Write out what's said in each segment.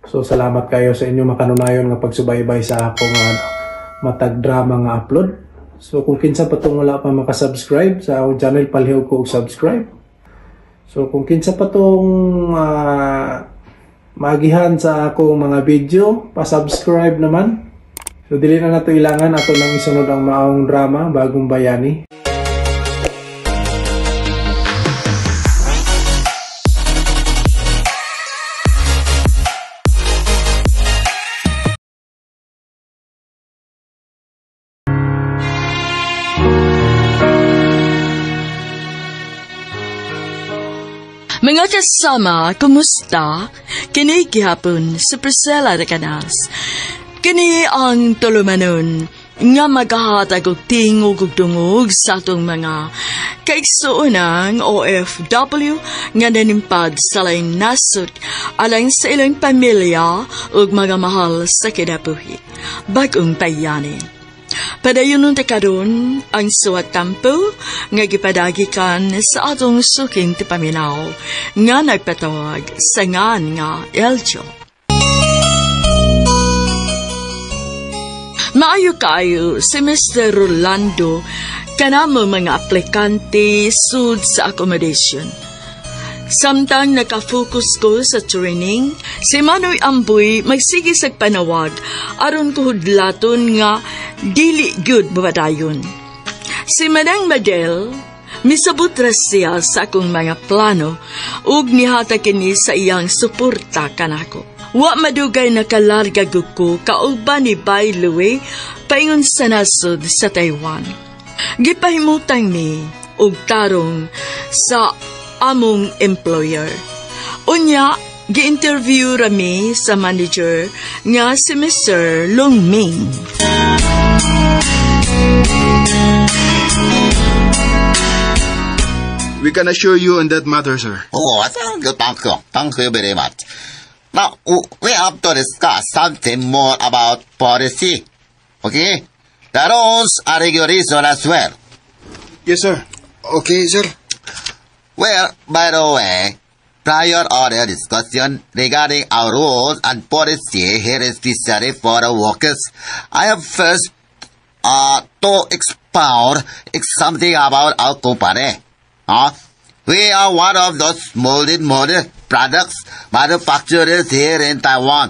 So salamat kayo sa inyong makanunayon nga pagsubaybay sa ako nga matag drama nga upload. So kung kinsa pa tong wala pa makasubscribe sa akong channel, palihog ko og subscribe. So kung kinsa pa tong maagihan sa akong mga video, pa-subscribe naman. So dili na nato ilangan, ato lang isunod ang maong drama, Bagong Bayani. Mga kasama, kumusta? Kini gihapon si Priscilla de Canas. Kini ang tulumanon nga maghahatag og tingog ug dungog sa atong mga kaigsuonang OFW nga nanimpad sa laing nasod alang sa ilang pamilya ug mga mahal sa kinabuhi. Bagong Bayani. Padayon nun karon ang suwat tampo nga gipadagikan sa atong suking tipaminaw nga nagpatawag sa ngan nga Eljo. Maayo kaayo si Mr. Rolando kanamo mga aplikante sud sa accommodation. Samtang nakafocus ko sa training, si Manoy Amboy magsige sa panawag aron kuhudlaton nga dili gyud mapadayon. Si Manang Madel, misabot ra siya sa akong mga plano ug nihatag kini sa iyang suporta kanako. Wa madugay nakalarga gud ko kauban ni Bay Louie paingon sa nasod sa Taiwan. Gipahimutang mi og tarong sa among employer. Unya, gi-interview rami sa manager nga si Mr. Lungming. We can assure you on that matter, sir. Oh, thank you, thank you. Thank you very much. Now, we have to discuss something more about policy. Okay? The rules are regulation as well. Yes, sir. Okay, sir. Well, by the way, prior order discussion regarding our rules and policy here especially for the workers, I have first to expound something about our company. We are one of those molded model products manufacturers here in Taiwan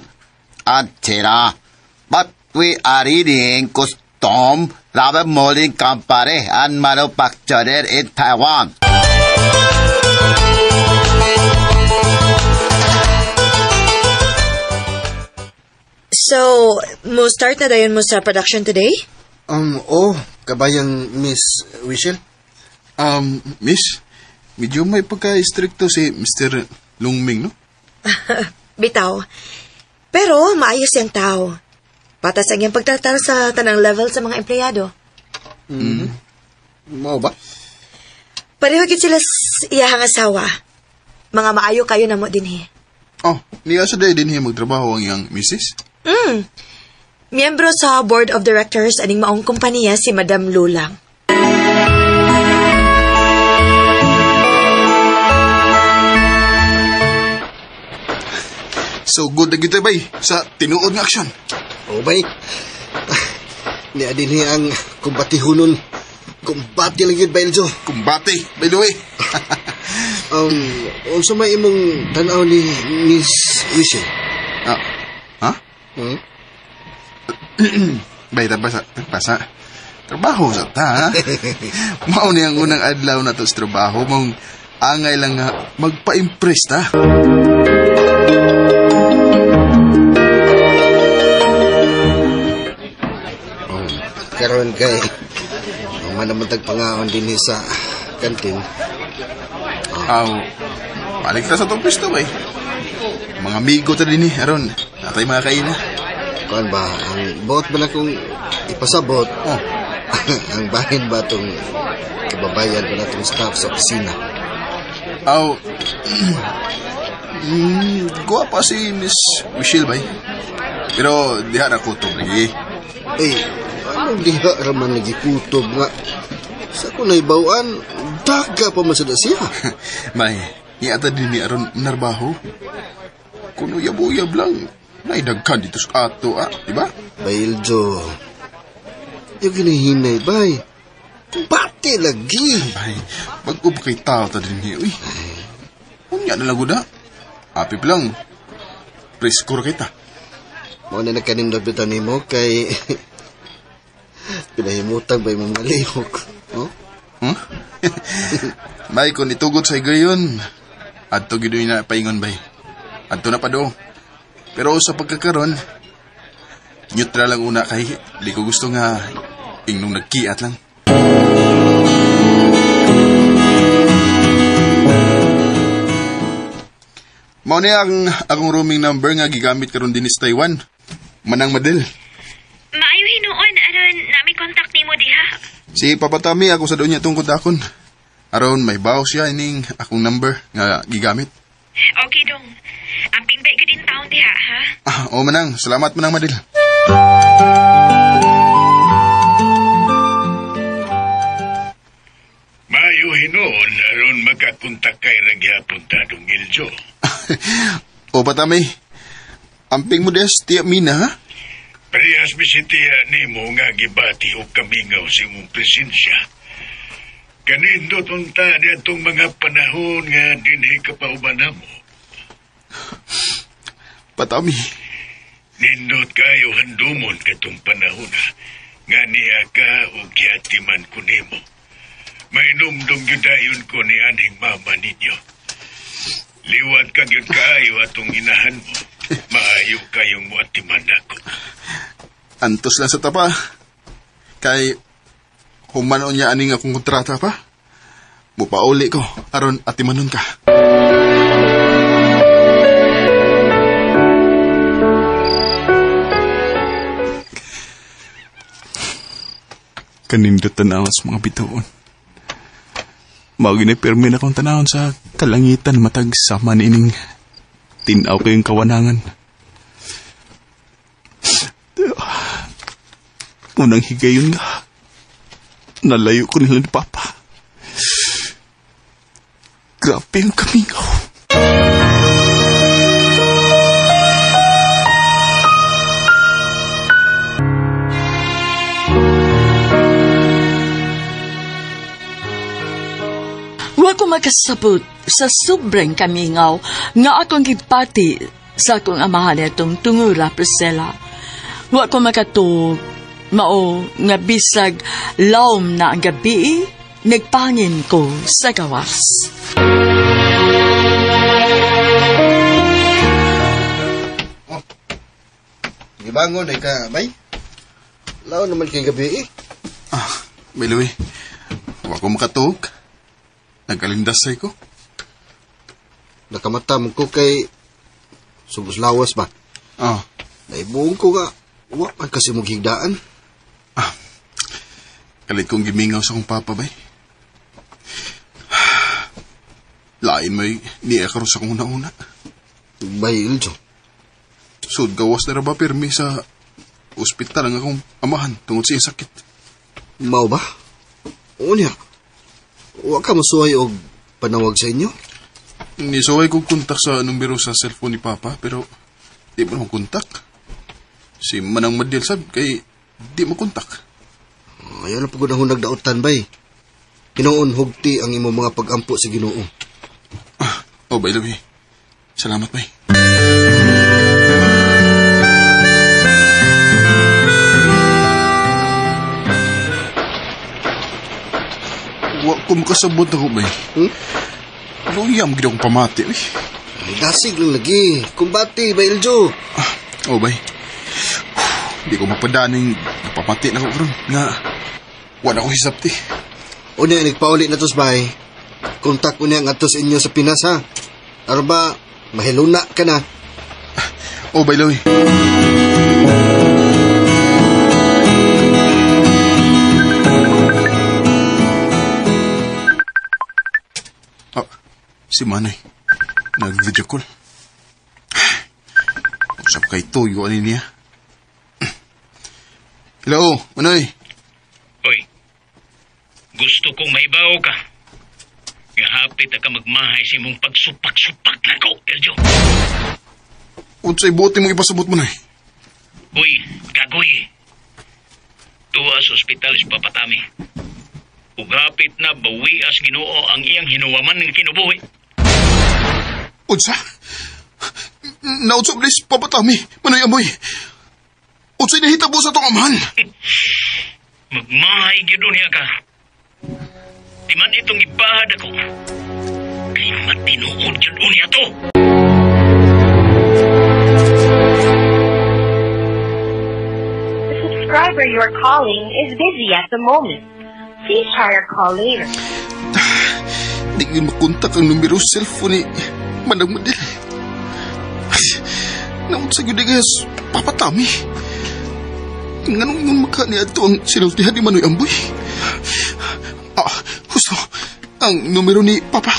and China. But we are leading custom rubber molding company and manufacturer in Taiwan. So, mo start na dayon mo sa production today? Oh, kabayang Miss Wishel. Miss, medyo may pagka-stricto si Mr. Lungming, no? Bitaw. Pero maayos siyang tao. Patas ang iyang pagtratar sa tanang level sa mga empleyado. Mm-hmm. Mao ba? Pareho gid sila iyahang asawa. Mga maayo kayo na mo dinhi. Oh, niya sa day dinhi magtrabaho ang iyang misis? Miyembro sa board of directors aning maong kompanya si Madam Lulang. So good na kita, bay, sa tinuod nga aksyon. Oh, bay. Niya dinhi ang kumbatihunon. Kumbati lang yun, bay, Eljo. Kumbati, by the way. Unsa may imong tan-aw ni Miss Wishel? Ha? Hmm? Bay, pasa. Trabaho sa ta, ha? Mao ni ang unang adlaw na to sa trabaho. Mong angay lang nga magpa-impress ta. Karon kay man naman tagpangaon din sa kantin. Aw, balik ta sa itong pisto, bay. Mga amigo ta din aron natay mga kaina. Kuan ba, ang buot ba na kung ipasabot? Oh. Ang bahin ba itong kababayan ba na itong staff sa opisina? Aw, guwapa si Miss Michelle, bay. Pero diha na kutob lagi. Eh, anong diha raman lagi kutob nga? Sa ko naibawaan, daga pa man sa siya. May, niata din ni aron narbaho. Kuno yab-uyab lang. Naidagkan dito sa ato, di ba? Bay, Iljo. Yung ginahinay, bay. Kumbate lagi. Bay, bago pa kay tao ta din niya, uy. Unya na lang na. Api pa lang. Preskor kita. Mao na nagkanindot bitaw nimo kay pinahimutang ba imong malihok? No? Huh? Bay, kung itugot sa higayon, adto gid na paingon, bay. Adto na pa do. Pero sa pagkakaron, neutral lang una kay di ko gusto nga ingnong nagkiat lang. Mao ni ang akong roaming number nga gigamit karon dinhi sa Taiwan. Manang Madel. Maayo hinuon aron nami contact nimo diha. Si Papa Tommy ako sa doon niya tungkod akon. Aron may bawo siya ining akong number nga gigamit. Okay dong. Amping ba gyud in town diha ha? Ah, o manang, salamat manang Madel. Maayo hinuon aron makakontak kay ra gyapon ta dong Iljo. O Patami, amping mo des tiya Mina ha? Parehas mi si tiya nimo nga gibati og kamingaw sa imong presensya. Kanindot unta niadtong mga panahon nga dinhi ka pauban namo. Patami. Nindot kayo handumon katong panahon nga niya ka og giatiman ko nimo. Mainumdum gyud dayon ko ni anhing mama ninyo. Liwat ka gyud kaayo atong inahan mo. Maayo kayong muatiman nako. Antos lang sa tapa. Kay humano niya aning akong kontrata pa. Mupauli ko aron atimanon ka. Kanindot tanaw sa mga bituon. Mao gini pirmi na akong tanawon sa kalangitan matag sama niining tin-aw kayong kawanangan. Unang higayon nga, nalayo ko nila ni Papa. Grabe ang kamingaw. Wa ko makasabot sa sobrang kamingaw nga akong gipati sa akong amahan itong tungura, Priscilla. Wa ko makatuog, mao nga bisag lawom na ang gabi, nagpangin ko sa gawas. Oh, gibangon ay ka, bay. Laon naman kay gabi eh. Ah, by the way, wa ko makatuog. Nagkalindasay ko. Nakamata mo ko kay subos lawas ba? Oh. Naibuong ko nga, wa man kasi mong higdaan. Ah, kalit kong gimingaw sa akong papa, bay. Lain may niya karon sa akong una-una. Bay, Iljo. Sud gawas na ra ba pirmi sa ospital ang akong amahan tungod sa iyang sakit. Mao ba? Unya, wa ka mosuway og panawag sa inyo? Nisuway kong kontak sa numero sa cellphone ni Papa, pero di mo naman kontak. Si Manang Madel sab, kay di mo kontak. Ayaw na pagod akong nagdaotan, bay. Hinoon hugti ang imong mga pagampo sa Ginoo. Ah, oh, by the way, salamat, bay. Wa ko makasabot ako, bay. Hmm? Luya mo gid akong pamati, uy. Ay, dasig lang lagi. Kumbati, bay Iljo. Ah, oh, bay. Di ko mapadaning napamati na ko karon nga wala ko hisapti. Unya, nagpauli na tos, bay. Kontak unya nga atos inyo sa Pinas, ha? Arba, mahiluna ka na. Oh, bay, Loy. Ah, si Manoy. Nag-video call. Usap kay Toyo, ano niya? Hello, Manoy. Oy, gusto kong maibaw ka. Gahapit ka magmahay sa imong pagsupak-supak na ko, Eljo. Unsay buot mong ipasabot mo na eh? Uy, gagoy. Tuwa sa ospital si Papa Tami. Ugapit na bawias Ginoo ang iyang hinuwaman ng kinabuhi. Unsa? Naunsa ba si Papa Tami? Manoy Amboy. Unsay nahitabo sa atong amahan? Magmahay gyud niya ka. Di man itong ibahad ako. Kay matinuod gyud niya to. The subscriber you are calling is busy at the moment. Please try your call later. Di ko makontak ang numero cellphone ni Manang Madel. Naunsa gyud guys, Papa Tami. Nganong ingon maka ni adto ang sinultihan ni Manoy Amboy? Ah, husto. Ang numero ni Papa.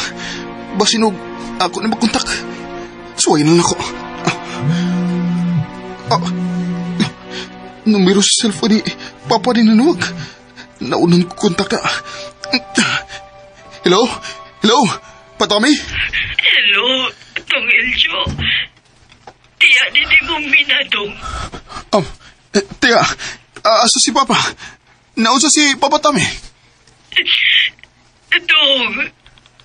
Basinog ako na makontak. Suwayin na lang ako. Numero sa cellphone ni Papa din nanuwag. Naunan ko kontak na. Hello? Hello? Patami? Hello, Tong Eljo. Tiya, di mo minadong. Tiya, asa si Papa? Nausa si Papa Tami? Dong,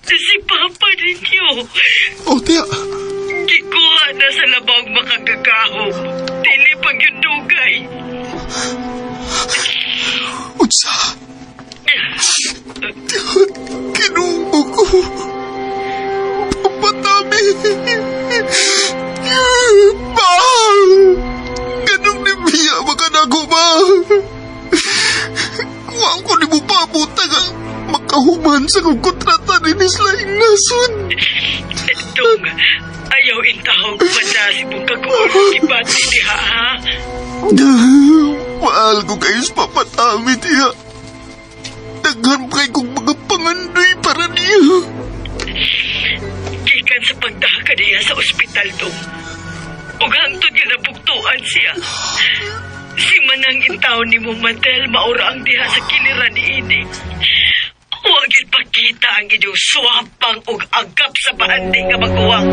si Papa ninyo. Oh, tiya. Gikuha na sa labang makagagahom. Dili pag yung dugay. Unsa? Kinuo ko. Papa Tami. Pa! Ganong ni Mia makanago ba? Kuha ko ni mo pabuta nga makahuman sa kong kontrata ni Miss Laing Nasod. Dong, ayaw intahog pa na si mong kaguol kibati niya, ha? Mahal ko kayo sa Papa Tami, tiya. Daghan pa kayo kong mga pangandoy para niya. Gikan sa pagdaha niya sa ospital, Dong. Ug hangtod nga nabugtuan siya. Si Manang intaw ni mo Madel maura ang diha sa kiliran ni ini. Huwag ipakita ang inyong swapang ug agap sa bahandi nga maguwang.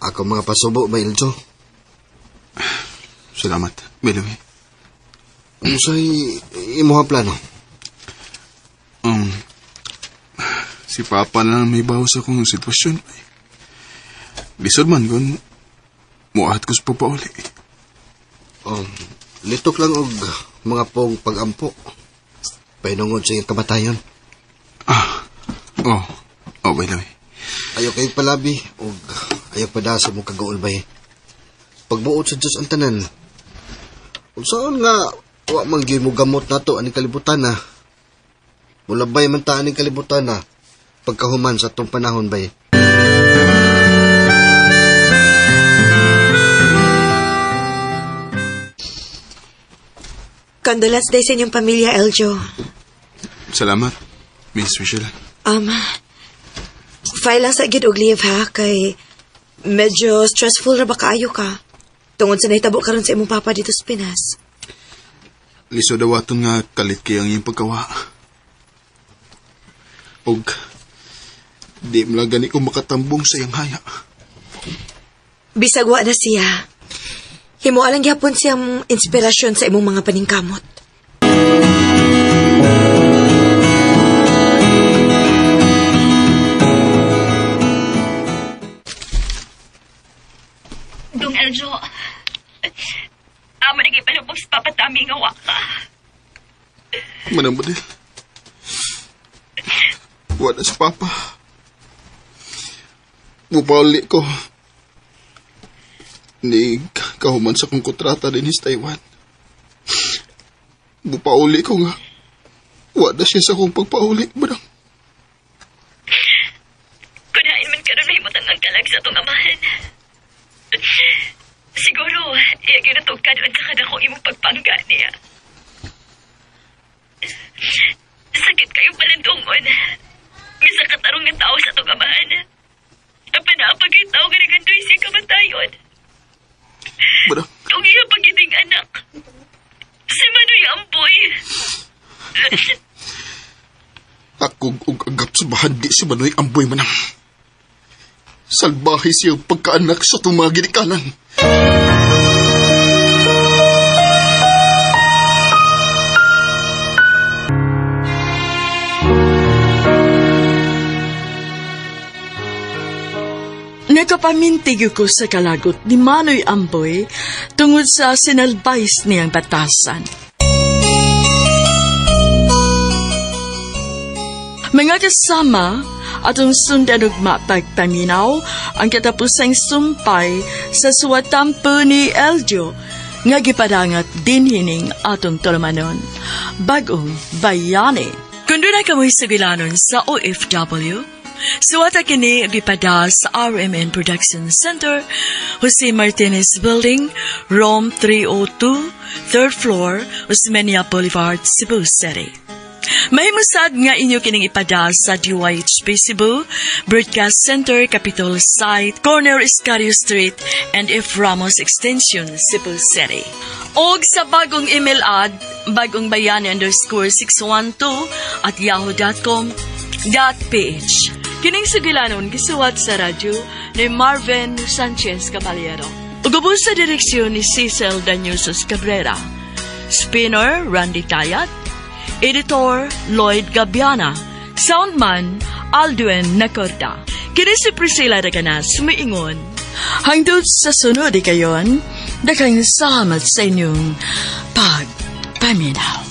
Ako mga pasubo ba, Iljo? Salamat, Beloy. Unsay imuha plano? Si Papa na lang may baho sa akong sitwasyon. Lisod man kung muahat ko sa papauli. Litok lang og mga pong pag-ampo. Pahinungod sa iyong kamatayon. Oh, by the way. Ayaw kayong palabi og ayaw pa sa mong kagaol bay. Pagbuot sa Diyos ang tanan. Ug saan nga wa man gyud mo gamot nato aning kalibutan na. Mulabay man ta aning kalibutan na pagkahuman sa atong panahon bay. Condolence day sa inyong pamilya, Eljo. Salamat, Miss Michelle. File lang sa gid og leave ha, kay medyo stressful ra ba kaayo ka? Tungod sa nahitabo karon sa imong papa dito sa Pinas. Lisod dawaton nga kalit kay ang iyong pagkawa. Og di mo lang gani ko makatambong sa iyang haya. Bisag wa na siya. Himo alang gyapon siyang inspirasyon sa imong mga paningkamot. Dong Eljo, amo na gipalubog sa Papa Tami nga waka. Manang Badil. Wala si Papa. Mupauli ko. Ni kahuman sa kong kontrata din sa Taiwan. Mupauli ko nga. Wala siya sa kong pagpauli, Manang. Kunain man karon na himutang ang kalag sa itong amahan. Siguro, iya ginatugkad at saka na kong imong pagpangga niya. Sakit kayong palandungon. Misa katarong ng tao sa itong amahan. Ang panaapagay tao nga nagandoy siya kamatayon. Manang. Kung iya pagiting anak, si Manoy Amboy. Akog og agap sa bahandi si Manoy Amboy manang. Salbahe siya pagkaanak sa itong mga ginikanan. Nakapamintig ko sa kalagot ni Manoy Amboy tungod sa sinalbays niyang batasan. Mga kasama, atong sundan ug mapagpaminaw ang katapusang sumpay sa suwatampo ni Eljo nga gipadangat din hining atong tulumanon. Bagong bayani. Kung doon na kamoy sugilanon sa OFW, suwata kini gipada sa RMN Production Center, Jose Martinez Building, Room 302, 3rd floor, Osmeña Boulevard, Cebu City. Mahimusad nga inyo kining ipada sa DYHP Cebu, Broadcast Center, Capitol Site, Corner Escario Street, and F. Ramos Extension, Cebu City. Og sa bagong email ad, bagongbayani_612@yahoo.com.ph. Kining sugilanon gisuwat sa radyo ni Marvin Sanchez Caballero. Ug ubos sa direksyon ni Cecil Danyusos Cabrera. Spinner Randy Tayat. Editor Lloyd Gabiana. Soundman Aldwin Nacorda. Kini si Priscilla Reganas, miingon. Hangtod sa sunod kayon, daghang salamat sa inyong pagpaminaw.